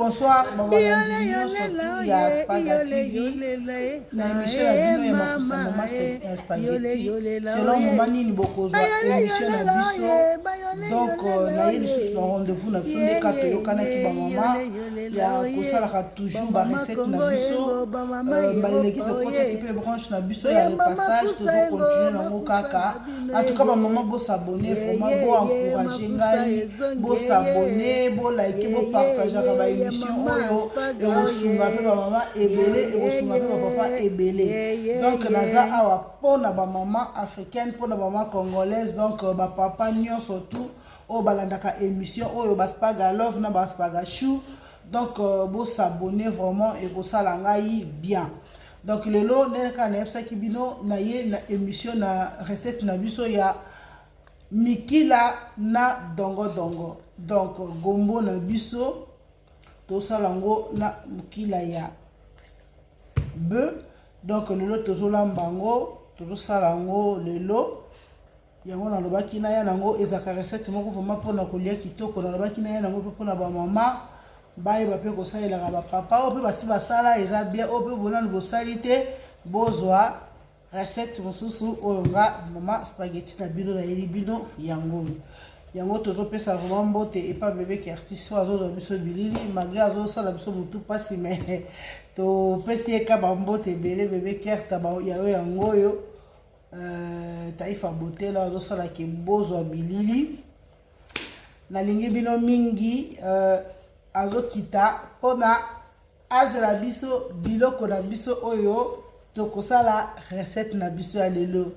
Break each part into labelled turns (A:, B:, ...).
A: Bonsoir babalandi nyonso tu ya Spaga TV na émission na bino ya makusa mama ya spaghetti. Selon moma nini bokozwa émission na biso, donc naye lisusu na rendez-vous na biso nde kaka toyokanaki bamama ya kosalaka toujours barecette na biso. Mbala eleki tokotaki mpe branche na biso ya repassage, tozocontinue nango kaka. En tout cas bamama, bosabonner vraiment, boencourage ngai, bosabonner, bolike, bopartageaka baémission oyo. Ekosunga mpe bamama ebele, ekosunga mpe bapapa ebele. Donc naza awa mpona bamama africaine, mpona bamama congolaise, donc bapapa nyonso tout oyo balandaka émission oyo, baspaga love na baspaga chou. Donc bosabonner vraiment, ekosala ngai bien. Donc lelo, ndenge kaka nayebisaki bino, na ye na émission na recette na biso ya mikila na dongodongo. Donc gombo na biso, tosala yango na mokila ya bœuf. Donc lelo tozolamba yango, tozosala yango lelo. Yango nalobaki naya nango, ezalaka recette moko vraiment mpona kolia kitoko. Nalobaki naya nango mpe mpona bamama bayeba mpe kosalelaka, bapapa oyo mpe basi basala eza bien, oyo mpe bonanu bosali te, bozwa recette mosusu oyo nga mama spaghetti na bino nayeli bino yango. Yango tozopesa vraiment mbote epa bebe Kertis oyo azozwa biso bilili, malgré azosala biso motu mpasi, mais topesi ye ka bambote ebele. Bebe Kerta yayo yango oyo, Taifa Botela azosalaka bozwa bilili. Nalingi bino mingi. Azokita mpona azwela biso biloko na biso oyo tokosala recette na biso ya lelo.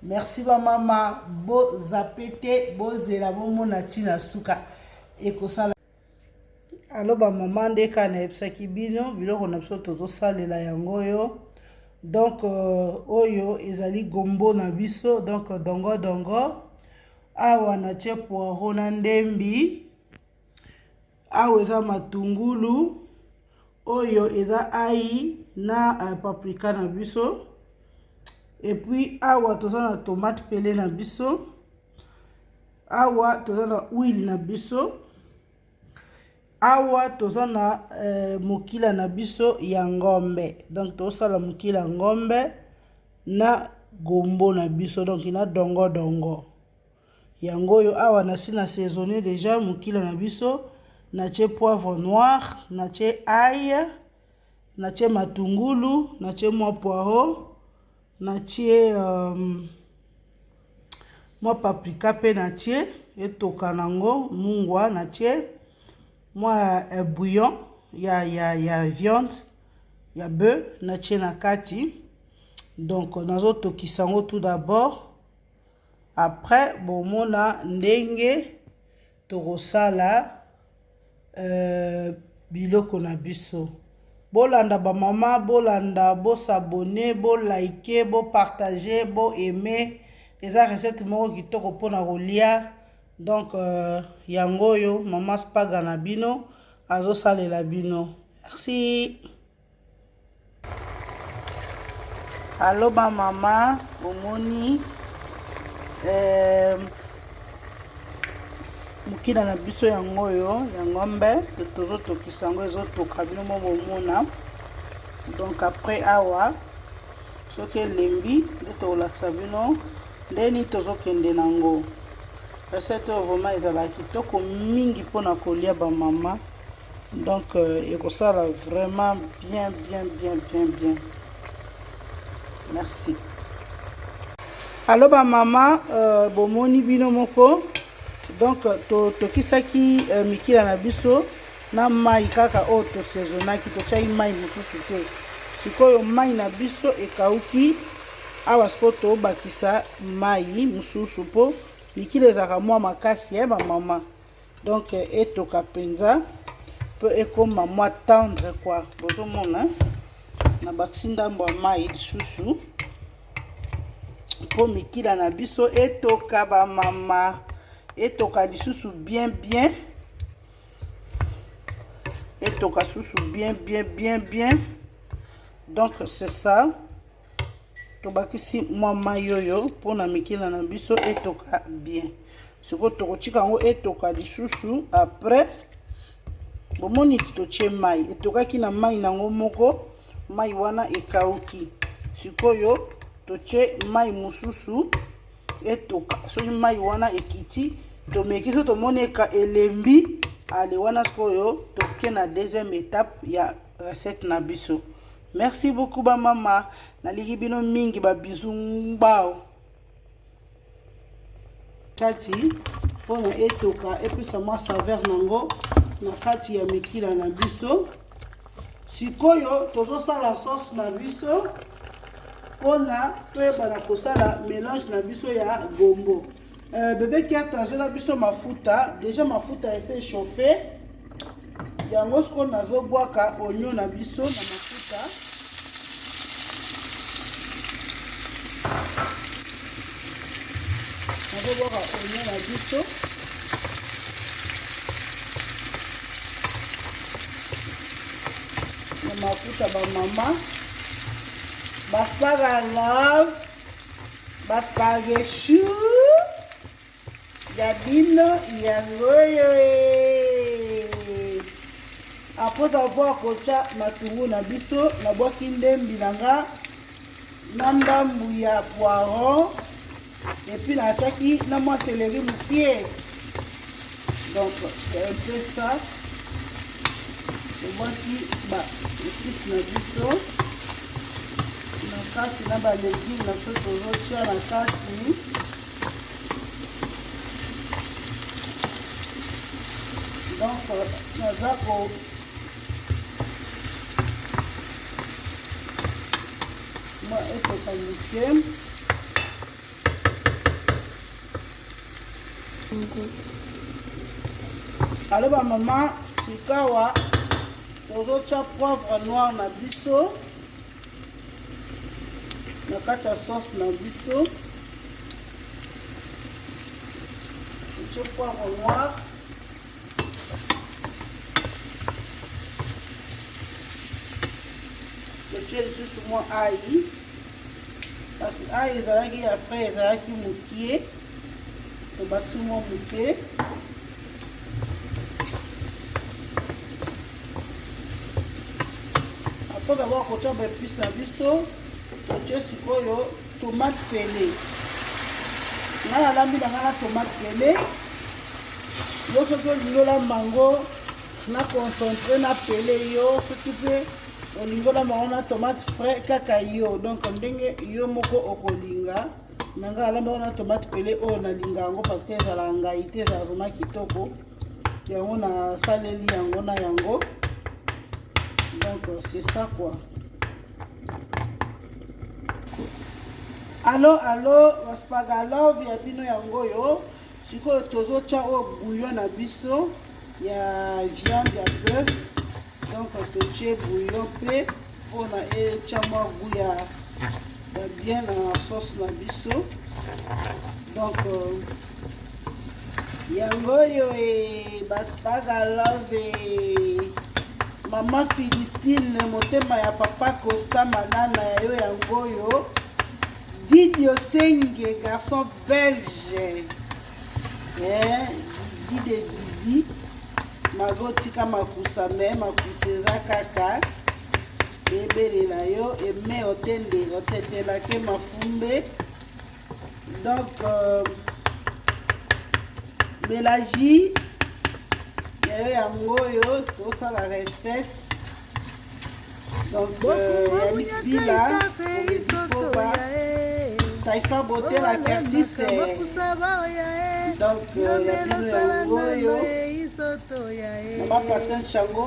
A: Merci bamama, bozape te, bozela, bomona ntina suka ekosala. Alo bamama, nde kaka nayebisaki bino, biloko na biso tozosalela yango oyo. Donc oyo ezali gombo na biso, donc dongo dongo. Awa natie poireau na ndembi, awa eza matungulu, oyo eza ail na paprika na biso, et puis awa toza na tomate pelée na biso, awa toza na huile na biso, awa toza na mokila na biso ya ngombe. Donc tozosala mokila ya ngombe na gombo na biso, donc na dongodongo yango oyo. Awa nasi na assaisonné déjà mokila na biso, natie poivre noir, natie ail, natie matungulu, natie mwa poireau, natie mwa paprika mpe natie etoka nango mungwa, natie mwa bouillon ya viande ya bœuf, natie na kati. Donc nazotokisa yango tout d'abord, après bomona ndenge tokosala biloko na biso. Bolanda bamama, bolanda, bosabonner, bolike, bopartage, boaime. Eza recette moko kitoko mpona kolia. Donc yango oyo mama spaga na bino azosalela bino. Merci. Alo bamama, bomoni mokila na biso yango oyo ya ngombe, tozotokisa yango, ezotoka, bino mo bomona. Donc après awa, soki elembi, nde tokolakisa bino ndeni tozokende nango. Recette oyo vraiment ezalaka kitoko mingi mpona kolia bamama. Donc ekosala vraiment bien, bien, bien, bien, bien. Merci. Alo bamama, bomoni bino moko. Donc tokisaki mikila na biso na mai kaka oyo tosaisonnaki, totiaki mai mosusu te. Sikoyo mai na biso ekauki awa, sikoyo tobakisa mai mosusu mpo mikila ezalaka mwa makasi ya bamama. Donc etoka mpenza mpo ekóma mwa tendre quoi. Bozomona, nabakisi ndambo ya mai lisusu mpo mikila na biso etoka bamama, etoka lisusu bien bien, etoka susu bien, bien, bien, bien. Donc c'est ça, tobakisi mwa mai oyo mpona mikila na biso etoka bien. Sikoyo tokotika yango etoka lisusu, après. Bomoni ti totie mai, etokaki na mai nango moko, mai wana ekauki. Sikoyo totie mai mosusu etoka. Soki mai wana ekiti, tomeki, soki tomoni eka elembi, ale wana sikoyo toke na deuxième étape ya recette na biso. Merci beaucoup ba mama, nalingi bino mingi, ba bisous mbao. Kati mpona etoka epesa mwa saveur nango na kati ya mikila na biso. Sikoyo tozosala sauce na biso mpona toyebana kosala melange na biso ya gombo. Bebe Kiata azela biso mafuta, deja mafuta ese chauffe. Yango sikoyo nazobwaka oignon na biso na mafuta. Nazobwaka oignon na biso. Na mafuta ba mama. Baspaga love. Baspaga chou. Ya bino yango oyo. Après avoir kotya matungu na biso, nabwaki ndembi na nga na ndambu ya poiron et puis natiaki na mwa céleri mokie. Donc c'est un peu ça. Tobwaki ba épices na biso na kati na ba légumes na biso tozotya na kati. Donc naza ko mwa etoka moke. Alo ba mama, sikawa tozotya poivre noir na biso na kati ya sauce na biso. Totye poivre noir, totye lisusu mwa ai, kasi ai ezalaki ya frais, ezalaki mokie, tobakisi mwa moke. Après avoir kotya ba épices na biso, totye sikoyo tomate pele. Nga nalambi na nga na tomate pele. Yo soki olingi olamba yango na concentré na pele, yo soki mpe olingi olamba yango na tomate frais, kaka yo. Donc ndenge yo moko okolinga. Me nga nalamba yango na tomate pele oyo nalinga yango parce que ezalaka ngai te, ezala vraiment kitoko. Yango nasaleli yango na yango. Donc c'est ça quoi. Allo allo, Spagalove ya bino yango oyo. Sikoyo tozotya oyo bouillon na biso ya viande ya bœuf. Donc totie bouillon mpe mpona etya mwa goût ya bien na sauce na biso. Donc yango oyo e Baspagalove, mama Philistine, motema ya papa Costa Manana ya yo yango oyo. Didi Osenge, garçon belge. Eh, Didi de Didi. Mago tika makusa me makusa eza kaka ebelela yo eme otende otetelake mafumbe. Donc Belagie ya yo yango oyo tosala recette. Donc Yannick Bila, Koba, Taifa Botela Curtis. Donc ya bino yango oyo. Mama Patience Chango.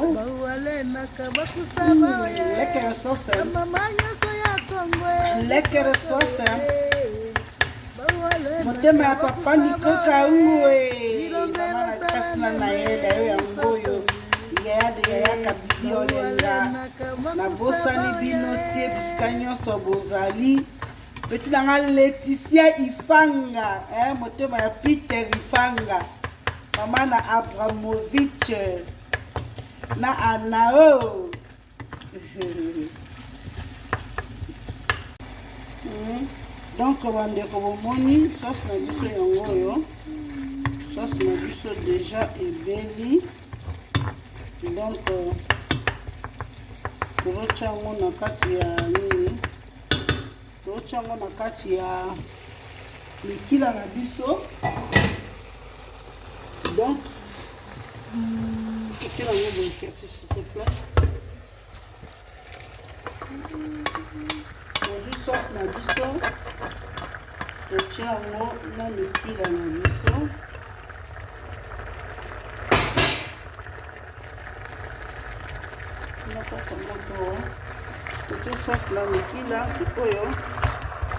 A: Lekkere sauce. Lekkere sauce. Motema ya papa Nico Kaungu e. Mama na grâce na naye dayo yango oyo. Yaya de yaya Kabibi Olenga. Nabosani bino te bisika nyonso bozali. Petit na nga Laetitia Ifanga, eh, motema ya Peter Ifanga. Mama na Abramovich na Anao. Donc bandeko bomoni sauce na biso yango oyo. Sauce na biso déjà ebeli. Donc tozotya yango na kati ya nini, tozotya yango na kati ya mikila na biso. Donc tokela yango boye, s'il te plaît. Tozwi sauce na biso, totia yango na mikila na biso. Nakaka moto, totie sauce na mikila. Sikoyo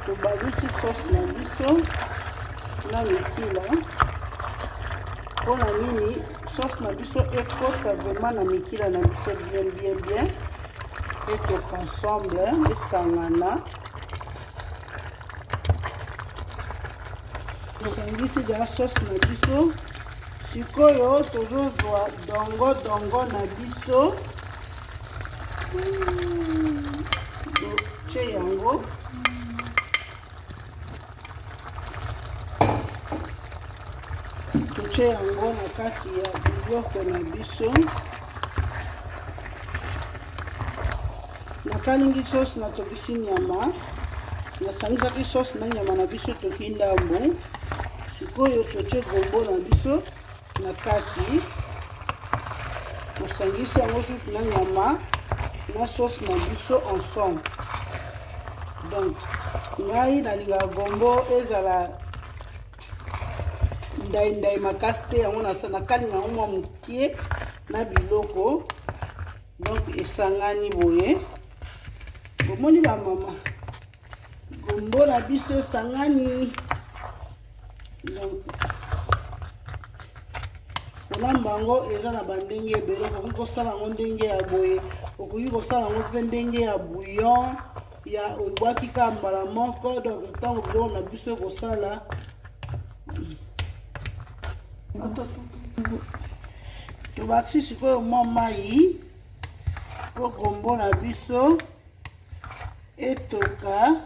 A: tobalusi sauce na biso na mikila. Mpona nini? Sauce na biso ekota vraiment na mikila na biso bien bien bien, etoka ensemble, esangana. Tosangisi deja sauce na biso. Sikoyo tozozwa dongo dongo na biso, totie yango. Totie yango na kati ya biloko na biso. Nakalingi sauce, natokisi nyama, nasangisaki sauce na nyama na biso, toki ndambu. Sikoyo totie gombo na biso na kati, tosangisi yango susu na nyama na sauce na biso ensemble. Donc ngai nalingaka gombo ezala ndai ndai makasi te, yango nakalinga yango mwa mokie na biloko. Donc esangani boye, bomoni bamama, gombo na biso esangani. Donc kolamba yango eza na bandenge ebele. Okoki kosala yango ndenge ya boye, okoki kosala yango mpe ndenge ya bouillon ya obwaki kaka mbala moko. Donc ntango biloko na biso ekosala, tobakisi sikoyo mwa mai mpo gombo na biso etoka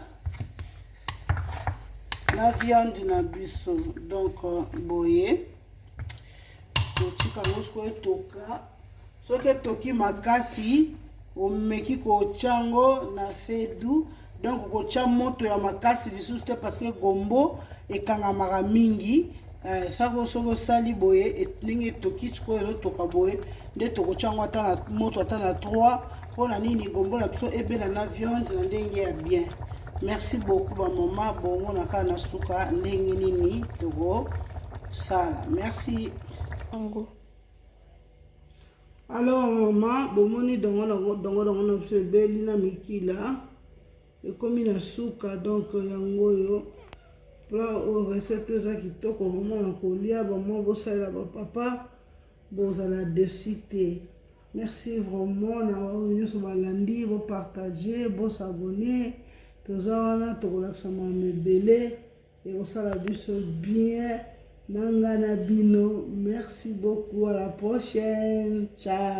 A: na viande na biso. Donc boye totika yango sikoyo etoka. Soki etoki makasi, omeki kotya yango na fedu. Donc kotya moto ya makasi lisusu te, parce que gombo ekangamaka mingi. Sako soki osali boye, ndenge etoki sikoyo, ezotoka boye nde tokotya yango ata na moto ata na 3. Mpona nini? Gombo na biso ebela na viande na ndenge ya bien. Merci beaucoup bamama. Bongo na kaka na suka ndenge nini tokosala. Merci.
B: Yango.
A: Alors mama, bomoni dongo dongo dongo na biso ebeli na mikila, ekomi na suka. Donc yango oyo plat oyo, recette eza kitoko vraiment na kolia. Bamwa bosalela bapapa, bozala déçus te. Merci vraiment na baoyo nyonso balandi. Bopartage, bos'abonner. Toza wana, tokolakisa makambo ebele ekosala biso bien na ngai na bino. Merci beaucoup, à la prochaine, ciao.